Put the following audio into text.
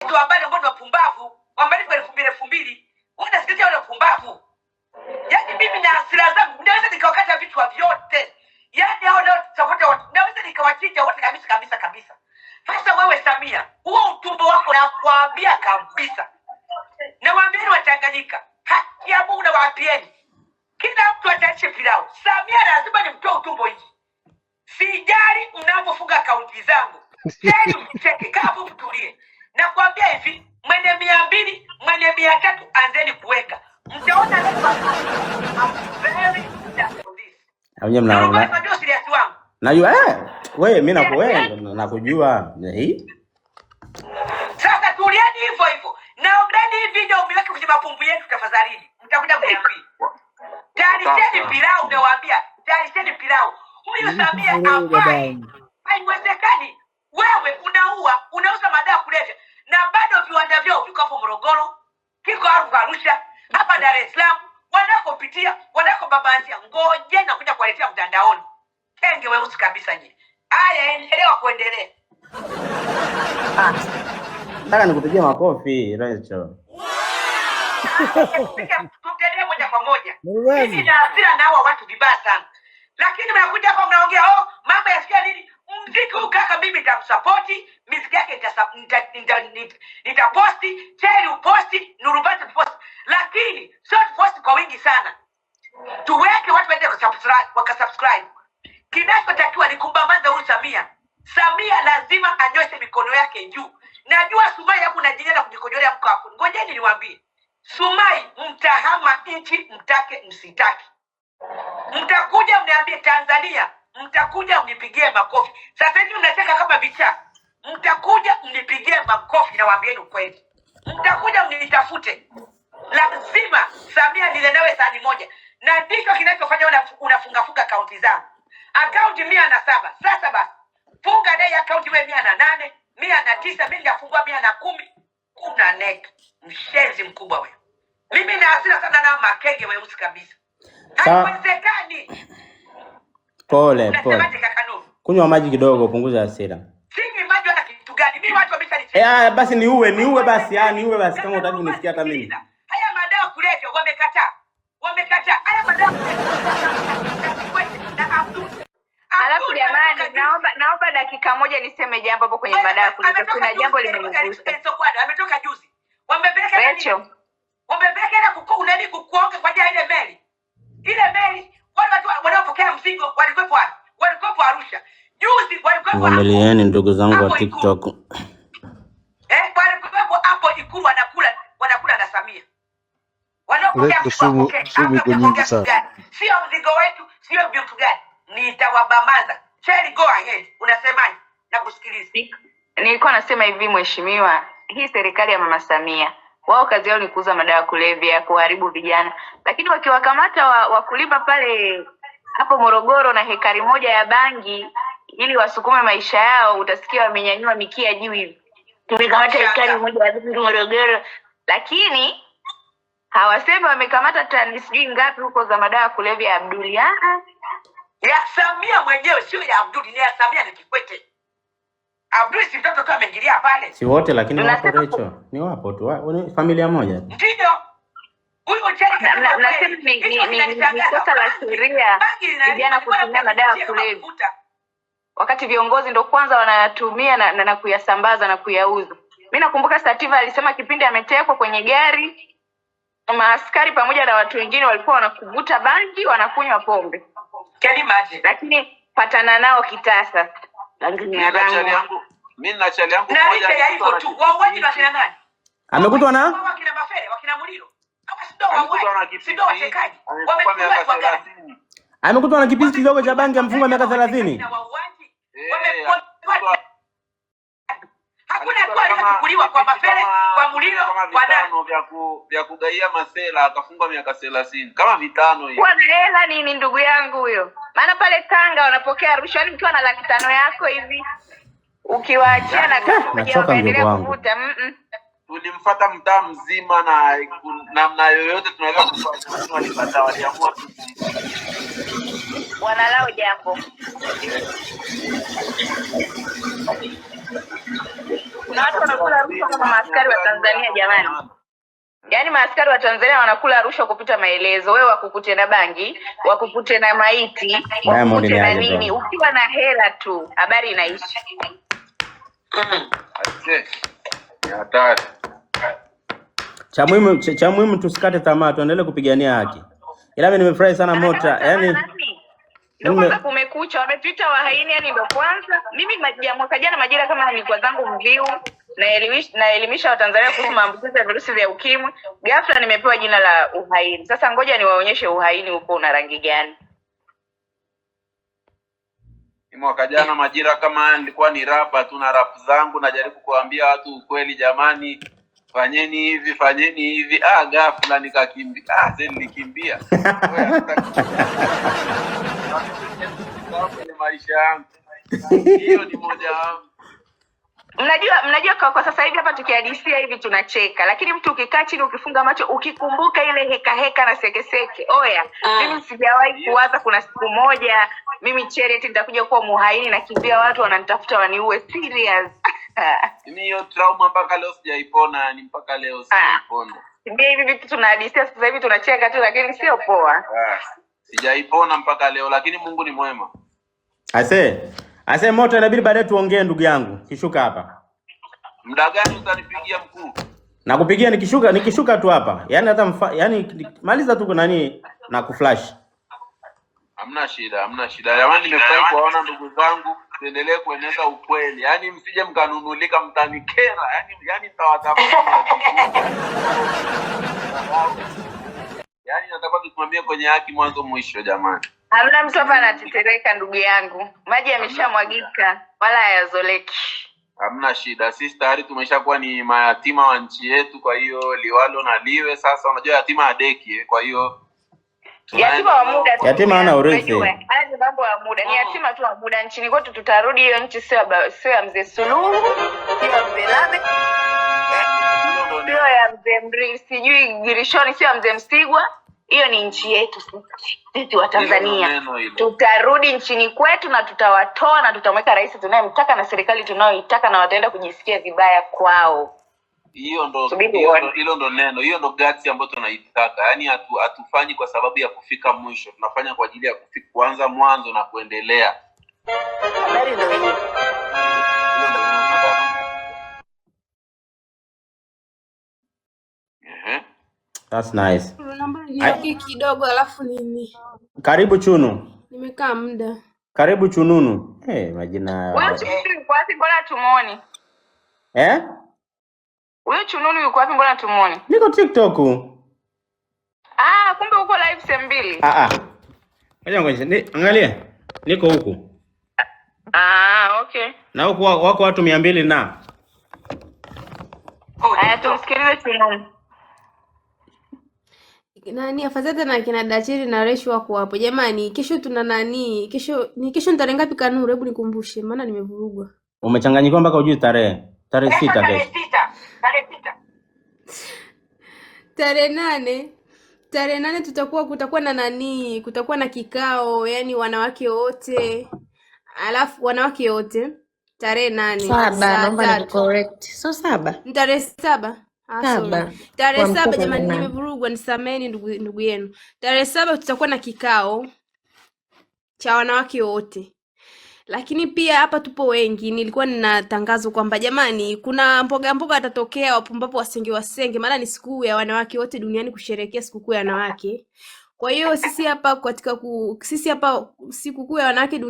Watu wa habari ambao ni wapumbavu, wamelipwa 2000 2000, wanasikiliza wale wapumbavu. Yaani mimi na hasira zangu naweza nikawakata vichwa vyote, yaani hao nao support watu naweza nikawachinja wote kabisa kabisa kabisa. Sasa wewe Samia, huo utumbo wako nakwambia kabisa, nawaambieni Watanganyika, haki ya Mungu nawaambieni, kila mtu ataishe pilau. Samia lazima nimtoe utumbo hivi. Sijali mnapofunga akaunti zangu, sijali mcheke, kaa hapo mtulie. Nakwambia hivi, mwenye 200, mwenye 300, anzeni kuweka, mtaona leo. I'm very serious on this. Wenyewe mna Naomba na, nikwambie serious wangu. Najua wewe mimi naku wewe nakujua. Sasa tulieni hivyo hivyo, naombeni hii video mniweke kwenye mapumbu yetu tafadhalini, mtakuja kuniambia. Tayarisheni pilau, nawaambia tayarisheni pilau. Huyu Samia Nilikuvuruga afai, damu. haiwezekani. Wewe unaua, unauza madawa kulevya, na bado viwanda vyao viko hapo Morogoro, kiko hapo Arusha, hapa Dar es Salaam, wanakopitia wanakobabanzia. Ngoje na kuja kuwaletea mtandaoni, kenge weusi kabisa nyie. Haya, endelewa kuendelea. Ah, nataka nikupigie makofi Rachel. Tuendelee moja kwa moja. Mimi Mruwazi. na hasira na hawa watu vibaya sana, lakini mnakuja hapa mnaongea, oh, mambo yasikia nini. Mziki huu kaka, mimi nitamsapoti miziki yake, nitaposti cheri uposti nurubati tuposti, lakini sio tuposti kwa wingi sana, tuweke watu waende kusubscribe, wakasubscribe. Kinachotakiwa ni kumbambaza huyu Samia. Samia lazima anyoshe mikono yake juu. Najua Sumai hapo unajinyana kujikojolea mko hapo. Ngojeni niwaambie, Sumai, mtahama nchi, mtake msitaki, mtakuja mniambie Tanzania, mtakuja mnipigie makofi. Sasa hivi mnacheka kama vichaa, mtakuja mnipigie makofi, nawaambieni ukweli, mtakuja mnitafute. Lazima Samia nile nawe sahani moja, na ndicho kinachofanya unafungafunga akaunti zangu, akaunti 107. Sasa basi funga dai akaunti iwe 108, 109, mi nitafungua 110. Kuna nek mshenzi mkubwa wewe. Mimi na hasira sana na makenge weusi kabisa, Sawa, haiwezekani. pole pole. Unasemaje kaka Nuru? Kunywa maji kidogo, punguza hasira. Sinywi maji wala kitu gani? Mimi watu Eh, wameshanicheka. ah, basi niue, niue basi, ah, niue basi kama Sasa hutaki Nuru, kunisikia hata mimi. sikiliza, haya madawa kulevya wamekataa, wamekataa haya madawa kulevya na Kikwete na Abdul. Alafu Abdul jamani, ametoka juzi, naomba dakika moja niseme jambo hapo kwenye mada ya kulevya. ametoka Kuna jambo juzi, limenigusa. Sokwada ametoka juzi, wamepeleka nani, Rachel, wamepeleka ile kuku nani kukuonga kwa ajili ya ile meli, ile meli. Wale watu wanaopokea mzigo walikuwepo wapi? Walikuwepo Arusha juzi, walikuwepo hapo Vumilieni ndugu zangu wa hapo Ikulu, TikTok. Walikuwepo hapo Ikulu wanakula wanakula na Samia. Wanaopokea Rachel, mzigo sumu wapokee, sumu hamna iko kuja nyingi kuongea kitu sana. gani? Sio mzigo wetu, sio vitu gani? Nitawabamaza. Cheli, go ahead, unasemaje? Nakusikiliza. Nilikuwa nasema hivi mheshimiwa, hii serikali ya mama Samia, wao kazi yao ni kuuza madawa ya kulevya, kuharibu vijana, lakini wakiwakamata wakulima pale hapo Morogoro na hekari moja ya bangi ili wasukume maisha yao, utasikia wamenyanyua mikia juu hivi, tumekamata hekari Shanga moja ya bangi Morogoro, lakini hawasemi wamekamata tani sijui ngapi huko za madawa ya kulevya ya Abduli. Ah, ah. Ya Samia mwenyewe, sio ya Abduli, ni ya Samia na Kikwete. Abduli si mtoto tu ameingilia pale, Si wote lakini wapo Tunasema Rachel. Ni wapo tu. Ni familia moja tu. ndiyo huyu Cheli kasema mnasema kweli. ni, Hicho ni, ni, ni kinanishangaza. kosa la Bangi sheria bangi inalima, vijana ni bora kutumia madawa ya mtu kama kulevya, kuvuta. wakati viongozi ndo kwanza wanayatumia na kuyasambaza na kuyauza. Mi nakumbuka Sativa alisema kipindi ametekwa kwenye gari, maaskari pamoja na watu wengine walikuwa wanakuvuta bangi, wanakunywa pombe, Can you imagine? lakini patana nao kitasa, bangi ni Mi na chali haramu. yangu mi na chali yangu Na mmoja licha ya alikutwa hivyo na tu, wauaji kipisi ni wakina hichi, nani? Amekutwa Wauaji na hawa wakina Mafere, wakina Muliro, hawa si ndio alikutwa wauaji, na si ndio kipisi watekaji? amefungwa Wamechukuliwa miaka hatua gani? 30. amekutwa na kipisi kidogo cha Wamechukuliwa bangi hatua amefungwa gani miaka hawa watekaji 30. na wauaji? Eh, Wamechukuliwa alikutwa hakuna alikutwa hatua na kama iliyochukuliwa kwa vipisi Mafere, kwa kama Muliro, kama kwa nani? vitano vya kugaia masela akafungwa miaka 30 kama vitano hivi. Kuwa na hela nini, ndugu yangu huyo? Maana pale Tanga wanapokea rushwa, yaani mkiwa na 500,000 yako hivi ukiwaachia na Yaani kamoja Nachoka mjukuu wakaendelea wangu. kuvuta. Tulimfata mtaa mzima na namna yoyote tunaweza kufanya, lakini walikataa, waliamua tu kumpiga. Wanalao jambo. Eh. Kuna Kuna watu wanakula rushwa kama maaskari wa Tanzania jamani. Yaani maaskari wa Tanzania wanakula rushwa kupita maelezo. Wewe wakukute na bangi, wakukute na maiti, Diamond wakukute ni na aje nini, bro? ukiwa na hela tu habari inaisha. Aise, ni hatari. Cha muhimu tusikate tamaa, tuendelee kupigania haki. Ila mimi nimefurahi sana Anakata Mota, tamaa yani nani? Ndo kwanza kumekucha, wametuita wahaini, yani ndo kwanza. Mimi mwaka jana majira kama haya nilikuwa zangu mviu naelimisha Watanzania kuhusu maambukizi ya virusi vya ukimwi. Ghafla nimepewa jina la uhaini. Sasa ngoja niwaonyeshe uhaini uko una rangi gani. Ni mwaka jana majira kama haya nilikuwa ni rapa tu na rap zangu, najaribu kuambia watu ukweli, jamani, fanyeni hivi, fanyeni hivi. Ah, ghafla nikakimbia. Ah, sasa nilikimbia. Wewe, hataki kwenye maisha yangu. Hiyo ni moja wapo. Mnajua kwa sasa hivi hapa tukihadisia hivi tunacheka, lakini mtu ukikaa chini ukifunga macho ukikumbuka ile heka heka na sekeseke, oya, mimi sijawahi kuwaza kuna siku moja mimi Charity nitakuja kuwa muhaini, nakimbia watu wananitafuta waniue. Serious. Mimi hiyo trauma mpaka leo sijaipona, yani mpaka leo sijaipona. Ndio hivi vitu tunahadisia sasa hivi tunacheka tu, lakini sio poa. Ah, sijaipona mpaka leo, lakini Mungu ni mwema. Ase Mota, inabidi baadaye tuongee ndugu yangu, kishuka hapa. Muda gani utanipigia mkuu? Nakupigia nikishuka tu hapa. Yaani hata yani maliza tu nani na kuflash. Hamna shida, hamna shida. Jamani, nimefurahi kuwaona ndugu zangu, tuendelee kueneza ukweli. Yaani msije mkanunulika mtanikera. Yaani nitawatafuta. Yaani nataka tusimamie kwenye haki mwanzo mwisho jamani. Hamna mtu hapa anatetereka ndugu yangu, maji yameshamwagika wala hayazoleki. Hamna shida, sisi tayari tumeshakuwa ni mayatima wa nchi yetu, kwa hiyo liwalo na liwe. Sasa unajua yatima adeki, eh, kwa hiyo Yatima wa muda tu, Yatima hana urithi. unajua, haya ni mambo ya muda, ni yatima tu wa muda. Nchini kwetu tutarudi, hiyo nchi sio ya mzee Suluhu, sio ya mzee Labe, sio ya mzee Mri, sijui Girishoni, sio ya mzee Msigwa. Hiyo ni nchi yetu sisi wa Tanzania. Tutarudi nchini kwetu na tutawatoa na tutamweka rais tunayemtaka na serikali tunayoitaka, na wataenda kujisikia vibaya kwao. Hiyo ndo hilo ndo neno, hiyo ndo guts ambayo tunaitaka. Yaani hatufanyi kwa sababu ya kufika mwisho, tunafanya kwa ajili ya kuanza mwanzo na kuendelea. Habari ndio hiyo. That's nice. Naomba niongee kidogo alafu nini. Karibu Chunu. Nimekaa muda. Karibu Chununu. Majina haya. Wewe Chununu yuko wapi, mbona tumuoni? Eh? Huyo Chununu yuko wapi, mbona tumuoni? Niko TikTok. Ah, kumbe uko live sehemu mbili. Ah. Ngoja angalia. Niko huku. Ah, okay. Na huku wako watu 200 na. Haya, tumsikilize Chununu. Nani afadhali na kina Dachiri na Reshu wako hapo. Jamani, kesho tuna nani? Kesho ni kesho ni tarehe ngapi Kanuru? Hebu nikumbushe maana nimevurugwa. Umechanganyikiwa mpaka hujui tarehe. Tarehe 6 kesho. Tarehe 6. Tarehe 8. Tarehe 8 kutakuwa na nani? Kutakuwa na kikao, yani wanawake wote. Alafu wanawake wote tarehe 8 7, naomba saa ni 3. correct. So 7. Ni tarehe 7. Sorry. 7. Tarehe Kwa 7 jamani, mkopo. nimevurugwa, nisameheni ndugu yenu. Tarehe 7 tutakuwa na kikao cha wanawake wote. Lakini pia hapa tupo wengi, nilikuwa nina tangazo kwamba jamani, kuna mboga mboga atatokea, wapumbapo wasenge, maana ni siku ya wanawake wote duniani kusherehekea sikukuu ya wanawake. Kwa hiyo sisi hapa katika sisi hapa sikukuu ya wanawake duniani